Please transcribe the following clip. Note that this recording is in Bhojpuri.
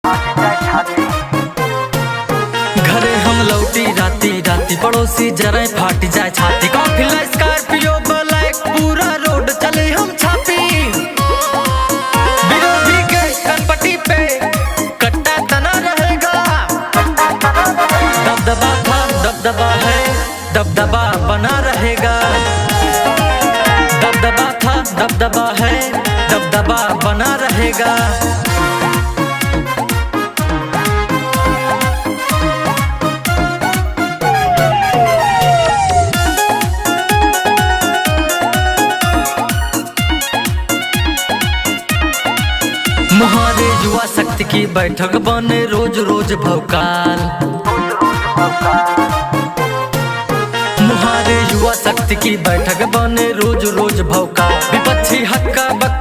जाए छाती। घरे हम लौटी राती राती, पड़ोसी जरा फाट जाए छाती। काफिला स्कॉर्पियो ब्लैक, पूरा रोड चले हम छापी। विरोधी के कनपट्टी पे कट्टा तना रहेगा। दबदबा था, दबदबा है, दबदबा बना रहेगा। दबदबा था, दबदबा है, दबदबा बना रहेगा। मुहारे युवा शक्ति की बैठक बने रोज रोज भौकाल। रोज रोज भौकाल। मुहारे युवा शक्ति की बैठक बने रोज रोज भौकाल। विपक्षी हक्का बक्का